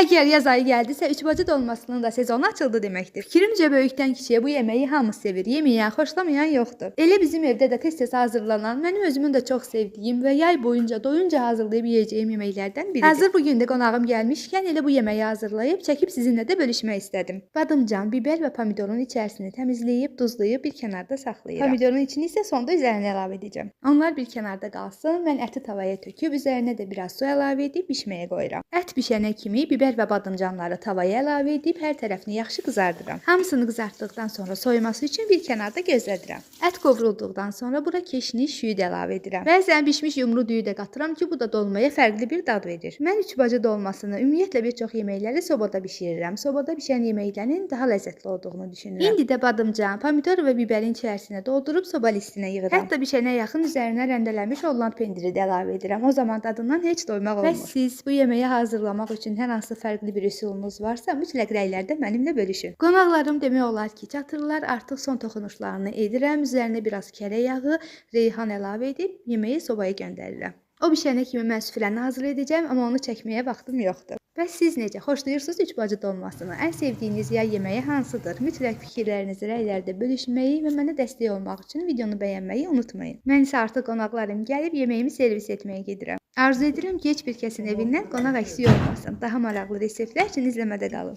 Əgər yaz ayı gəldisə, üçbacı dolmasının da sezonu açıldı deməkdir. Fikrimcə böyükdən kiçiyə bu yeməyi hamı sevir. Yeməyən, xoşlamayan yoxdur. Elə bizim evdə də tez-tez hazırlanan, mənim özümün də çox sevdiyim və yay boyunca doyunca hazırlayıb yeyəcəyim yeməklərdən biridir. Hazır bu gün də qonağım gəlmişkən elə bu yeməyi hazırlayıb çəkib sizinlə də bölüşmək istədim. Badımcan, biber və pomidorun içərisini təmizləyib, duzlayıb bir kənarda saxlayıram. Pomidorun içini isə sonda üzərinə əlavə edəcəm. Onlar bir kənarda qalsın. Mən əti tavaya töküb üzərinə də biraz su əlavə edib bişməyə qoyuram. Ət bişənə kimi biber və badımcanları tavaya əlavə edib hər tərəfini yaxşı qızardıram. Hamısını qızartdıqdan sonra soyuması üçün bir kənarda gözlədirəm. Ət qovrulduqdan sonra bura keşniş şüyüd əlavə edirəm. Bəzən bişmiş yumru düyü də qatıram ki, bu da dolmaya fərqli bir dad verir. Mən üçbacı dolmasını, ümumiyyətlə bir çox yeməkləri sobada bişirirəm. Sobada bişən yeməklərin daha ləzzətli olduğunu düşünürəm. İndi də badımcan, pomidor və biberin içərisinə doldurub soba listinə yığıram. Hətta bişənə yaxın üzərinə rəndələnmiş Holland pendiri də əlavə edirəm. O zaman dadından heç doymaq olmur. Bəs siz bu yeməyi hazırlamaq üçün hər hansı fərqli bir üsulunuz varsa, mütləq rəylərdə mənimlə bölüşün. Qonaqlarım demək olar ki, çatırlar. Artıq son toxunuşlarını edirəm. Üzərinə biraz kərə yağı, reyhan əlavə edib yeməyi sobaya göndərirəm. O bişənə kimi mən süfrəni hazır edəcəm, amma onu çəkməyə vaxtım yoxdur. Bəs siz necə? Xoşlayırsınız üçbacı dolmasını? Ən sevdiyiniz yay yeməyi hansıdır? Mütləq fikirlərinizi rəylərdə bölüşməyi və mənə dəstək olmaq üçün videonu bəyənməyi unutmayın. Mən isə artıq qonaqlarım gəlib yeməyimi servis etməyə gedirəm. Arzu edirəm ki, heç bir kəsin evindən qonaq əksik olmasın. Daha maraqlı reseptlər üçün izləmədə qalın.